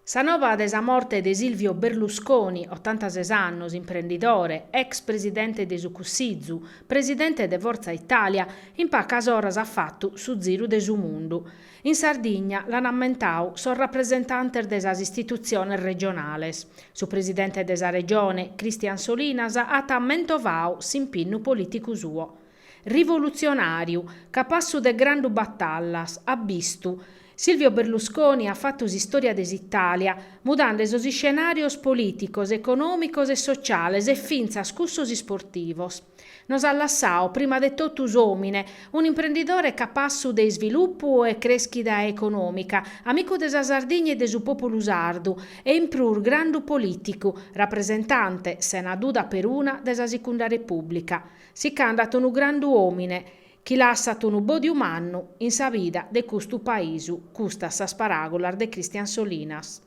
Sa nova de sa morte de Silvio Berlusconi, otantases annos, imprendidore, ex presidente de su Cussizu, presidente de Forza Italia, in pacas oras at fatu su ziru de su mundu. In Sardigna l'an ammentadu sos rapresentantes de sas istitutziones regionales. Su presidente de sa Regione, Christian Solinas, at mentovadu s'impinnu polìticu suo. Rivolutzionàriu, capassu de grandu batallas, abbistu, Silvio Berlusconi at fatu s'istòria de s'Itàlia, mudande sos iscenàrios polìticos, econòmicos e sociales e fintzas cussos isportivos. Nos at lassadu, prima de totus òmine, un'imprendidore capassu de isvilupu e crèschida econòmica, amicu de sa Sardigna e de su pòpulu sardu e in prus grandu polìticu, rapresentante, sena duda peruna, de sa Sicunda Repùblica. Si ch'andat unu grandu òmine chi lassat unu bòdiu mannu in sa vida de custu paisu, custas sas paràgulas de Christian Solinas.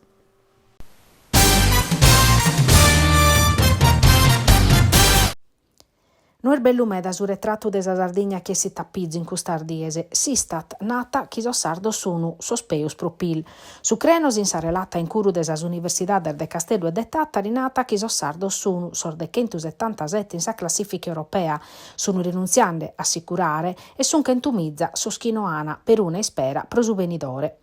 No est bellu meda su retratu de sa Sardigna chi essit a pizu in custas dies. S'Istat nat chi sos sardos sun sos peus pro Pil. Su Crenos in sa relata in curu de sas universidades de Casteddu e de Tàtari nat chi sos sardos sun sos de chentusetantasete in sa classìfica europea, sun rinuntziende a si curare e sun chentumiza sos chi no an peruna ispera pro su benidore.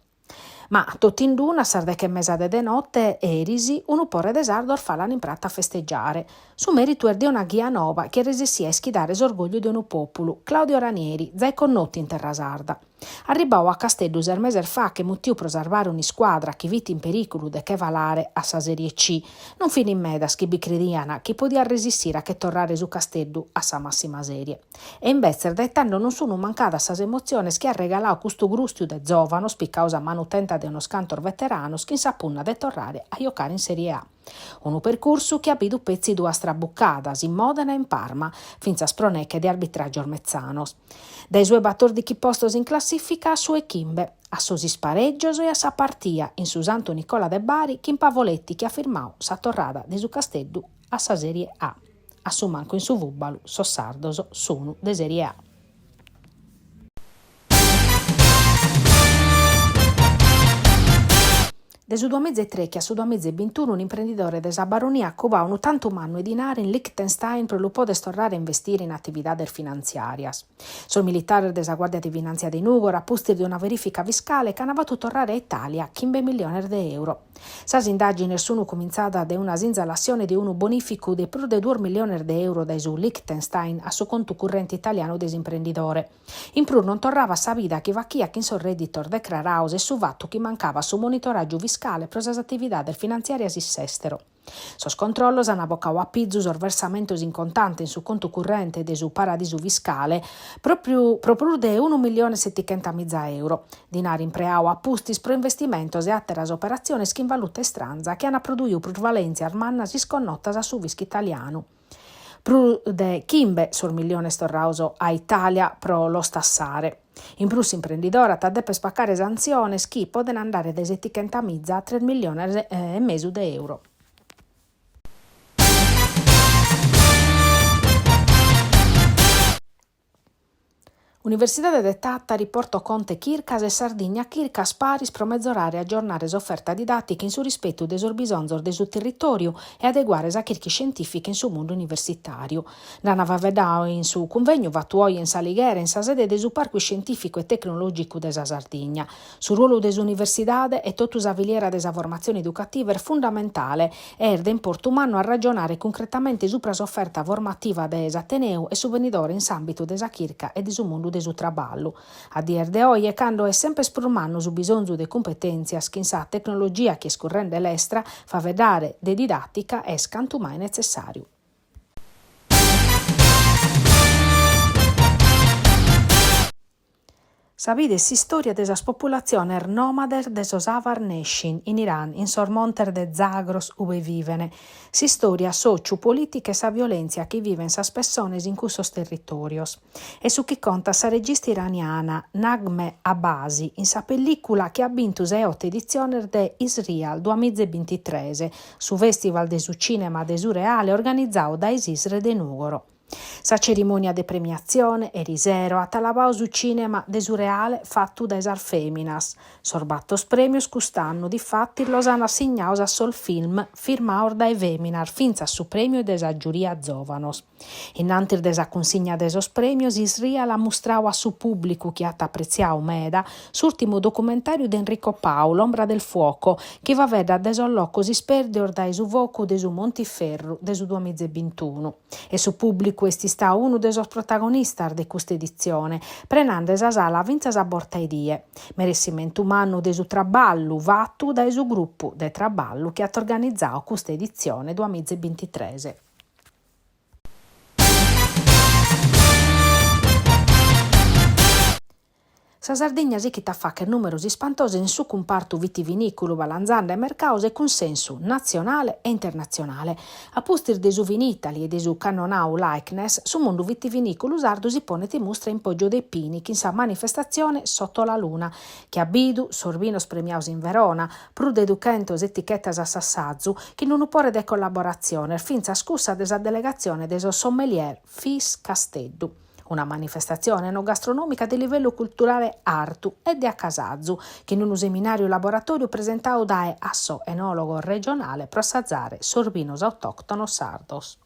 Ma totu in d'una a sas deche e mesa de de note, eris, unu pore de sardos falan in prata a festegiare. Su meritu est de una ghia noba chi est resessia a ischidare s'orgogliu de unu populu, Claudio Ranieri, zai connotu in terra sarda. Arribbau a Casteddu ses meses faghet mutiu pro sarbare un'iscuadra chi fit in periculu de che falare a sa Serie C, non fin in medas chi bi credian chi podiat resissire a che torrare su Casteddu a sa massima serie. E imbetzes dae tando non sunu mancadas sas emotziones chi at regaladu custu grùstiu de zòvanos picados a manu tenta de unos cantos veteranos chin sa punna de torrare a jocare in Serie A. Unu percursu chi at bidu petzi duas trabucadas, in Modena e in Parma, fintzas pro neche de arbitràgios metzanos. Dae su 'e batòrdichi postos in classìfica a su 'e chimbe, a sos isparègios e a sa partia in su Santu Nicola de Bari chin Pavoletti chi at firmadu sa torrada de su Casteddu a sa Serie A. A su mancu in su fùbalu sos sardos sun de Serie A. De su duamiza e trechi a su duamiza e bintunu un'imprendidore de sa Baronia at cubadu unu tantu mannu 'e dinare in Liechtenstein pro lu poder torrare a investire in atividades finantziàrias. Sos militares de sa Guàrdia de Finàntzia de Nùgoro, a pustis de una verìfica fiscale, ch'an fatu torrare a Itàlia chimbe milliones de euro. Sas indàgines sun cumintzadas de una sinzalassione de unu bonìficu de prus de duos milliones de euro dae su Liechtenstein a su contu currente italianu de s'imprendidore. In prus non torrabat sa vida chi fachiat chin sos rèdditos decrarados e su fatu chi mancabat su monitoràgiu fiscale pro sas atividades finantziàrias in s'èstero. Sos controllos an bocadu a pizu sos versamentos in contante in su contu currente de su paradisu fiscale pro pro prus de unu millione e setichentamiza euro, dinari impreadu a pustis pro investimentos e àteras operatziones chin valuta istranza chi an produidu prusvalèntzias mannas isconnotas a su fiscu italianu. Prus de chimbe sos milliones torrados a Itàlia pro los tassare. In prus s'imprendidore at a deper pacare santziones chi poden andare dae setichentamiza a tres milliones e mesu de euro. Universidade de Tàtari, Porto Conte Chircas e Sardigna Chircas paris pro mezorare e agiornare s'oferta didàtica in su rispetu de sos bisonzos de su territòriu e adeguare sa chirca iscientìfica in su mundu universitàriu. Nd'ant faeddadu in su cunvegnu fatu oje in S'Alighera in sa sede de su Parcu Iscientìficu e Tecnològicu de sa Sardigna. Su ruolu de s'universidade e totu sa filiera de sa formatzione educativa est fundamentale e est de importu mannu a ragionare cuncretamente supra s'oferta formativa de s'Ateneu e su benidore in s'àmbitu de sa chirca e de su mundu de su traballu. A dies de oje, cando est semper prus mannu su bisonzu de cumpetèntzias chin sa tecnologia chi est currende lestra, faeddare de didàtica est cantu mai netzessàriu. Sa vida e s'istòria de sas populatziones nòmades de sos Avar Neshin, in Iran, in sos montes de Zagros ube viven, s'istòria sòciu-polìtica e sa violèntzia chi viven sas pessones in cussos territòrios. Est su chi contat sa regista iraniana Naghmeh Abbasi in sa pellìcula chi at bintu sa 'e oto editziones de Isreal duamiza e bintitres, su fèstival de su cìnema de su reale organizadu dae s'Isre de Nùgoro. Sa cerimònia de premiatzione, erisero, at alabadu su cìnema de su reale fatu dae sas fèminas. Sos bator prèmios cust'annu, difatis, los an assignados a sos film firmados dae fèminas, fintzas su prèmiu de sa giuria zòvanos. In antis de sa cunsigna de sos prèmios, Isrial at mustradu a su pùblicu, chi at apretziadu meda, s'ùrtimu documentàriu de Enrico Pau, L'ombra del fuoco, chi faeddat de sos locos ispèrdios dae su focu de su Montiferru de su duamiza e bintunu. E su pùblicu est istadu unu de sos protagonistas de custa editzione, prenande sa sala fintzas a borta 'e die. Meressimentu mannu de su traballu fatu dae su grupu de traballu chi at organizadu custa editzione duamiza e bintitres. Sa Sardigna sichit a fàcher nùmeros ispantosos in su cumpartu vitivinìculu balanzande mercados e cunsensu natzionale e internatzionale. A pustis de su Vinitaly e de su Cannonau Likeness, su mundu vitivinìculu sardu si ponet in mustra in Poggio dei Pini chin sa manifestatzione Sotto la Luna, chi at bidu sos binos premiados in Verona, prus de duchentos etichetas a s'assazu, chin unu pore de collaboratziones, fintzas cussa de sa delegatzione de sos sommelier FIS Casteddu. Una manifestatzione enogastronomica de livellu culturale artu e de acasazu, chin unu seminàriu laboratòriu presentadu dae Assoenologos regionale pro assazare sos binos autòctonos sardos.